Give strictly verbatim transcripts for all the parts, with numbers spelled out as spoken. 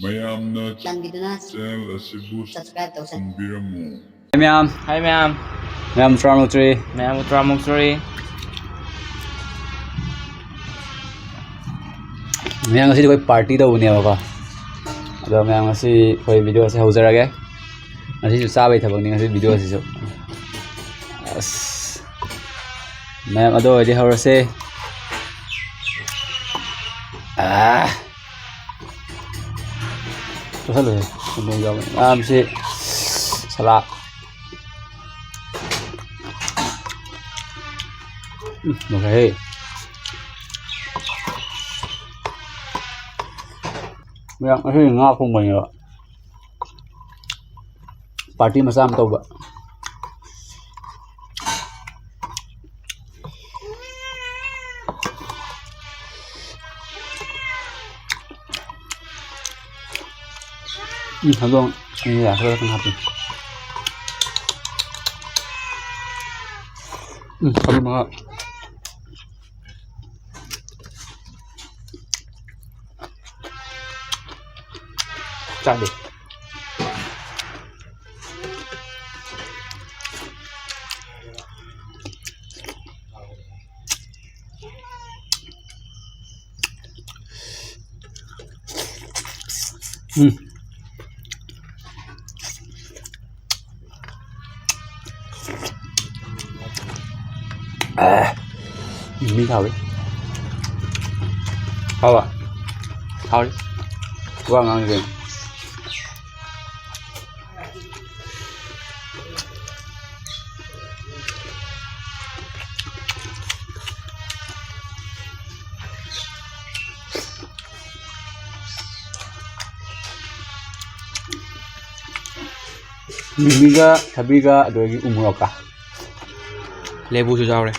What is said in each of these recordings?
ꯃꯌꯥꯝꯅ ꯆꯥꯟꯕꯤꯗꯨꯅ channel ꯑꯁꯤꯕꯨ subscribe ꯇꯧꯁꯟꯕꯤꯔꯝꯃꯨ꯫ ꯃꯌꯥꯝ, ꯍꯥꯏ ꯃꯌꯥꯝ꯫ ꯃꯌꯥꯝ ꯇꯔꯥꯃꯨꯛ ꯆꯨꯔꯤ꯫ ꯃꯌꯥꯝ ꯇꯔꯥꯃꯨꯛ ꯆꯨꯔꯤ꯫ ꯃꯌꯥꯝ, ꯉꯁꯤꯗꯤ ꯑꯩꯈꯣꯏ party ꯇꯧꯕꯅꯦꯕꯀꯣ꯫ ꯑꯗꯣ ꯃꯌꯥꯝ, ꯉꯁꯤ ꯑꯩꯈꯣꯏ video ꯑꯁꯦ ꯍꯧꯖꯔꯒꯦ꯫ ꯉꯁꯤꯁꯨ ꯆꯥꯕꯩ ꯊꯕꯛꯅꯤ ꯉꯁꯤ video ꯁꯤꯁꯨ꯫ ꯑꯁ꯫ ꯃꯌꯥꯝ, ꯑꯗꯨ ꯑꯣꯏꯔꯗꯤ ꯍꯧꯔꯁꯦ꯫ ꯑꯥ꯫ ꯆꯥꯁꯜꯂꯨꯍꯦ꯫ ꯃꯌꯥꯝꯁꯤ ꯁꯂꯥꯗ꯫ ꯎꯝ, ꯂꯣꯏꯔꯦꯍꯦ꯫ ꯃꯌꯥꯝ, ꯉꯁꯤꯗꯤ ꯉꯥ ꯊꯣꯡꯕꯅꯦꯕ꯫ Party ꯃꯆꯥ ꯑꯃ ꯇꯧꯕ꯫ ꯎꯝ, ꯍꯧꯗꯣꯡ ꯑꯅꯤꯔ ꯈꯔ ꯈꯛꯇꯪ ꯍꯥꯞꯄꯤ꯫ ꯎꯝ, ꯊꯕꯤ ꯃꯉꯥ꯫ ꯆꯥꯗꯦ꯫ ꯎꯝ꯫ ꯑꯦ, ꯃꯤ ꯍꯥꯎꯋꯤ꯫ ꯍꯥꯎꯕ? ꯍꯥꯎꯋꯤ꯫ ꯋꯥ ꯉꯥꯡꯗꯦ꯫ ꯃꯤꯃꯤꯒ, ꯊꯕꯤꯒ, ꯑꯗꯒꯤ ꯎ ꯃꯣꯔꯣꯛꯀ꯫ ꯂꯦꯕꯨꯁꯨ ꯌꯥꯎꯔꯦ꯫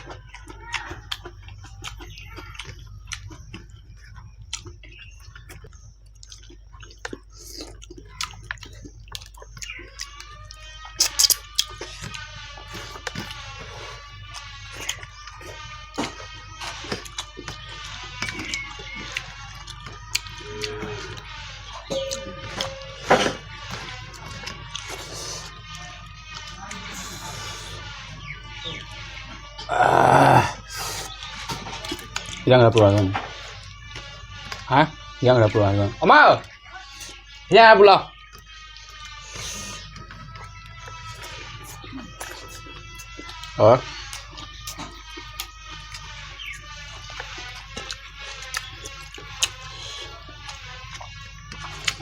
ꯌꯥꯡꯈꯩ ꯄꯨꯔꯛꯑꯣ, ꯌꯥꯡꯈꯩ꯫ ꯍꯥ? ꯌꯥꯡꯈꯩ ꯄꯨꯔꯛꯑꯣ, ꯌꯥꯡꯈꯩ꯫ ꯑꯃ! ꯌꯥꯡꯈꯩ ꯄꯨꯔꯛꯑꯣ꯫ ꯑꯣ꯫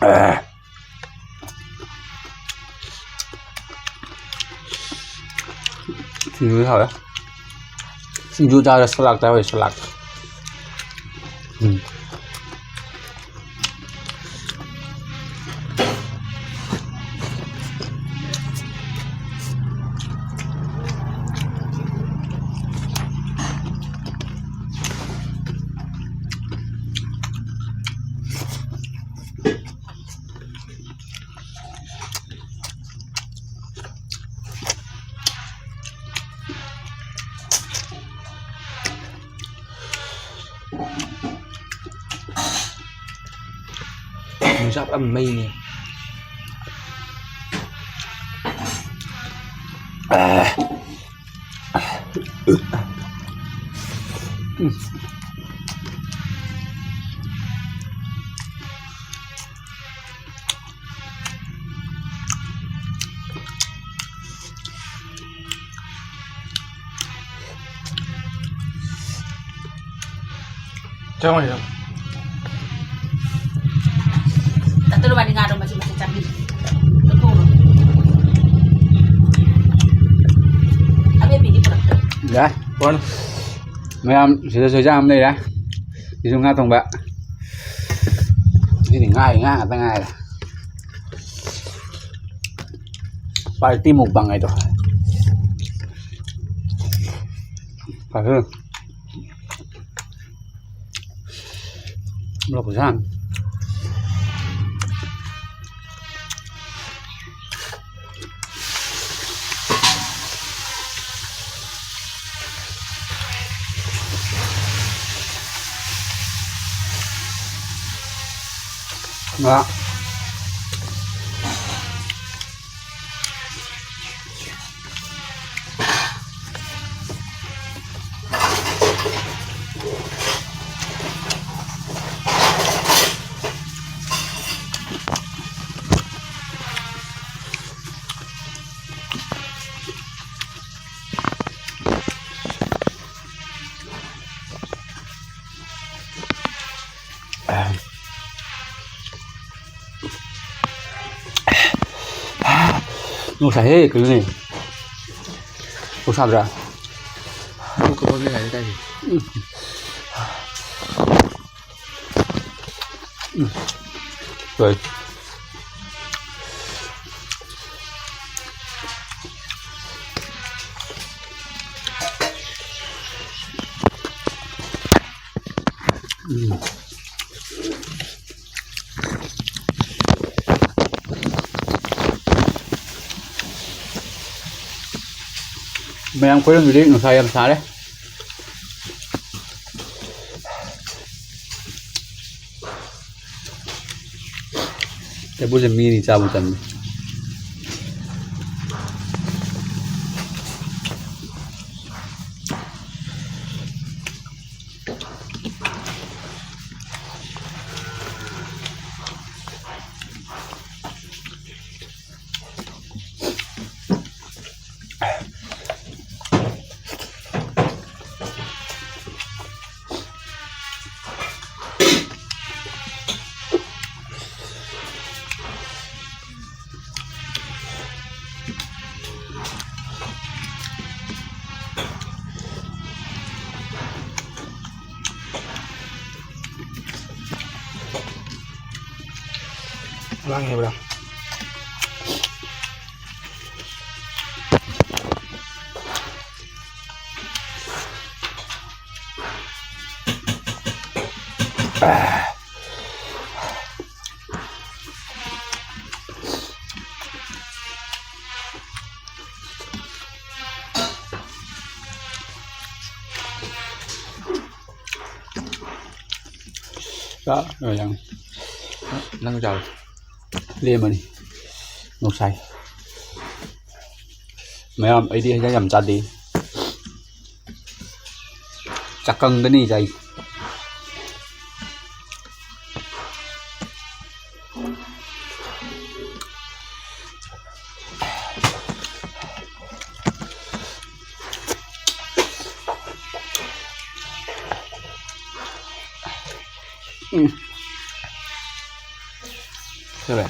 ꯑꯦ꯫ ꯁꯤꯡꯖꯨ ꯍꯥꯎꯔꯦ꯫ ꯁꯤꯡꯖꯨ ꯆꯥꯔꯦ, ꯁꯂꯥꯗ ꯆꯥꯔꯦ, ꯁꯂꯥꯗ꯫ ꯎꯝ꯫ ꯌꯣꯡꯆꯥꯛ ꯌꯥꯝ ꯃꯩꯅꯦ꯫ ꯆꯪꯉꯣ, ꯆꯪꯉꯣ꯫ ꯑꯗꯨ ꯅꯕꯥꯅꯤ ꯉꯥꯗꯣ ꯃꯆꯦꯠ ꯃꯆꯦꯠ ꯆꯥꯕꯤꯔꯣ꯫ ꯂꯧꯊꯣꯛꯎꯔꯣ꯫ ꯑꯕꯦꯝꯕꯤꯗꯤ ꯄꯨꯔꯛꯇ꯭ꯔꯣ? ꯌꯥꯏ꯫ ꯀꯣꯟ꯫ ꯃꯌꯥꯝ ꯁꯤꯗꯁꯨ ꯍꯦꯟꯖꯥꯡ ꯑꯃ ꯂꯩꯔꯦ꯫ ꯁꯤꯁꯨ ꯉꯥ ꯊꯣꯡꯕ꯫ ꯉꯁꯤꯗꯤ ꯉꯥꯒꯤ ꯉꯥ ꯉꯥꯛꯇ ꯉꯥꯏꯔꯦ꯫ Party mukbang ꯍꯥꯏꯗꯣ꯫ ꯐꯔꯦ꯫ ꯃꯣꯔꯣꯛ ꯈꯨꯁꯥ ꯑꯃ꯫ ꯉꯥ꯫ ꯅꯨꯡꯁꯥꯏꯍꯦ, ꯀꯩꯅꯣꯅꯦ꯫ ꯅꯨꯡꯁꯥꯗ꯭ꯔꯥ? ꯑꯗꯨ ꯀꯕꯣꯛ ꯂꯩ ꯍꯥꯏꯗꯤ ꯀꯥꯏꯗꯦ꯫ ꯎꯝ꯫ ꯎꯝ꯫ ꯂꯣꯏ꯫ ꯎꯝ꯫ ꯃꯌꯥꯝ ꯈꯣꯏꯔꯝꯕꯤꯔꯤ, ꯅꯨꯡꯁꯥ ꯌꯥꯝ ꯁꯥꯔꯦ꯫ ꯂꯐꯨꯁꯦ ꯃꯤ ꯑꯅꯤ ꯆꯥꯕ ꯆꯟꯅꯤ꯫ ꯂꯥꯡꯉꯦ ꯍꯥꯏꯕ꯭ꯔꯥ? ꯆꯥ-, ꯑ, ꯌꯥꯝ-, ꯅꯪ ꯆꯥꯔꯣ꯫ ꯂꯦꯝꯃꯅꯤ꯫ ꯅꯨꯡꯁꯥꯏ꯫ ꯃꯌꯥꯝ, ꯑꯩꯗꯤ ꯍꯦꯟꯖꯥꯡ ꯌꯥꯝ ꯆꯥꯗꯦ꯫ ꯆꯥꯛꯀꯪꯗꯅꯤ ꯆꯥꯏ꯫ ꯎꯝ꯫ ꯁꯦ ꯚꯥꯏ꯫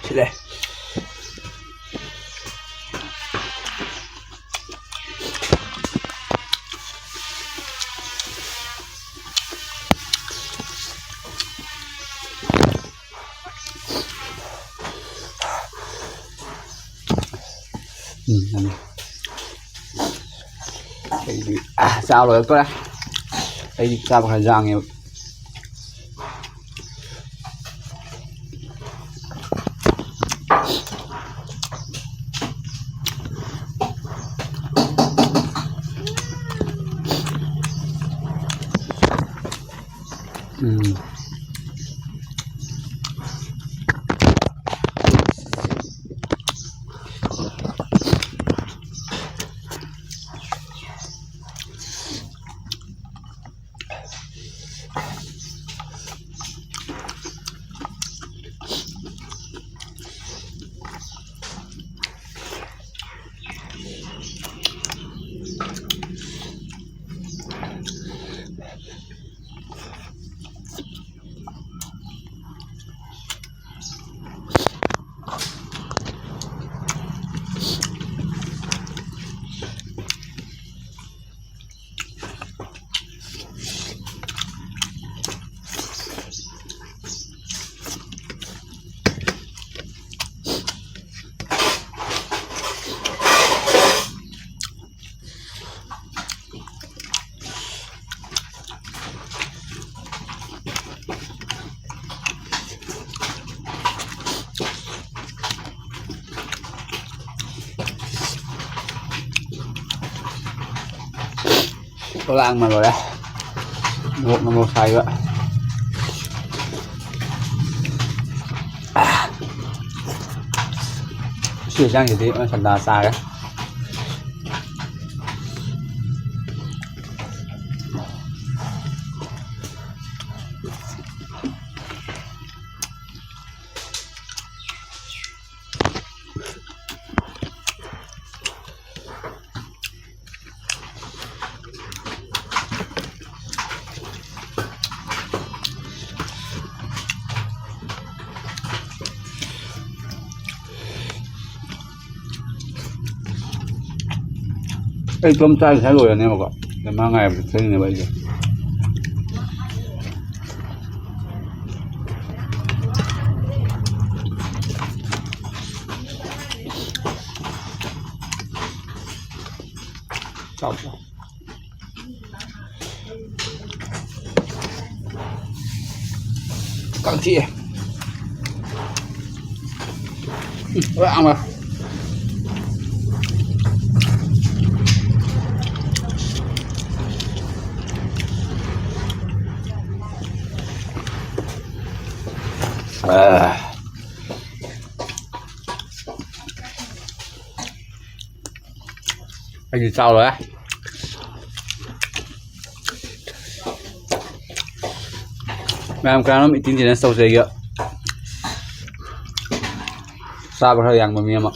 ꯁꯤꯠꯂꯦ꯫ ꯎꯝ, ꯎꯝ꯫ ꯑꯩꯗꯤ, ꯑꯥ, ꯆꯥꯕ ꯂꯣꯏꯔꯛꯇꯣꯔꯦ꯫ ꯑꯩꯗꯤ ꯆꯥꯕ ꯈꯔ ꯌꯥꯡꯉꯦꯕ꯫ ꯎꯝ꯫ ꯂꯥꯡꯅ ꯂꯣꯏꯔꯦ꯫ ꯃꯣꯔꯣꯛꯅ ꯃꯣꯔꯣꯛ ꯁꯥꯏꯕ꯫ ꯁꯤ ꯌꯦꯟꯁꯥꯡꯁꯤꯗꯤ ꯁꯟꯗꯥ ꯆꯥꯔꯦ꯫ ꯑꯩ ꯏꯇꯣꯝ ꯆꯥꯔꯤ ꯉꯁꯥꯏ ꯂꯣꯏꯔꯅꯦꯕꯀꯣ꯫ ꯑꯗ ꯃꯥ ꯉꯥꯏꯕꯗ ꯊꯦꯡꯅꯦꯕ ꯑꯩꯁꯦ꯫ ꯆꯥꯎ, ꯆꯥꯎ꯫ ꯀꯥꯡꯊꯤꯑꯦ꯫ ꯎꯝ, ꯂꯣꯏ ꯑꯥ꯫ ꯑꯩꯗꯤ ꯆꯥꯎꯔꯦ꯫ ꯃꯌꯥꯝ ꯀꯅꯥꯅꯣꯝ eating challenge ꯇꯧꯁꯦ ꯑꯩꯒ꯫ ꯆꯥꯕ ꯈꯔ ꯌꯥꯡꯕ ꯃꯤ ꯑꯃ꯫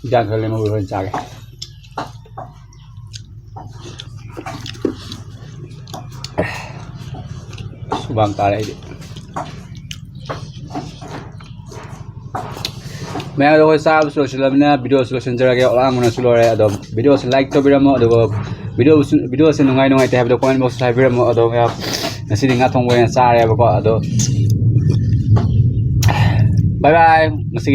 ꯏꯟꯖꯥꯡ ꯈꯔ ꯂꯦꯝꯍꯧꯔꯤ, ꯍꯣꯔꯦꯟ ꯆꯥꯒꯦ꯫ ꯁꯨꯃꯥꯡ ꯇꯥꯔꯦ ꯑꯩꯗꯤ꯫ ꯃꯌꯥꯝꯗ ꯑꯩꯈꯣꯏ ꯆꯥꯕꯁꯨ ꯂꯣꯏꯁꯤꯜꯂꯕꯅꯤꯅ videoꯁꯨ ꯂꯣꯏꯁꯤꯟꯖꯔꯒꯦ꯫ ꯑꯂꯥꯡꯕꯅꯁꯨ ꯂꯣꯏꯔꯦ꯫ ꯑꯗꯣ videoꯁꯤ like ꯇꯧꯕꯤꯔꯝꯃꯣ, ꯑꯗꯨꯒ videoꯁꯤ, videoꯁꯤ ꯅꯨꯡꯉꯥꯏ ꯅꯨꯡꯉꯥꯏꯇꯦ ꯍꯥꯏꯕꯗꯣ comment boxꯇ ꯍꯥꯏꯕꯤꯔꯝꯃꯣ꯫ ꯑꯗꯣ ꯃꯌꯥꯝ, ꯉꯁꯤꯗꯤ ꯉꯥ ꯊꯣꯡꯕ ꯑꯣꯏꯅ ꯆꯥꯔꯦꯕꯀꯣ꯫ ꯑꯗꯣ bye bye꯫ ꯉꯁꯤꯒꯤ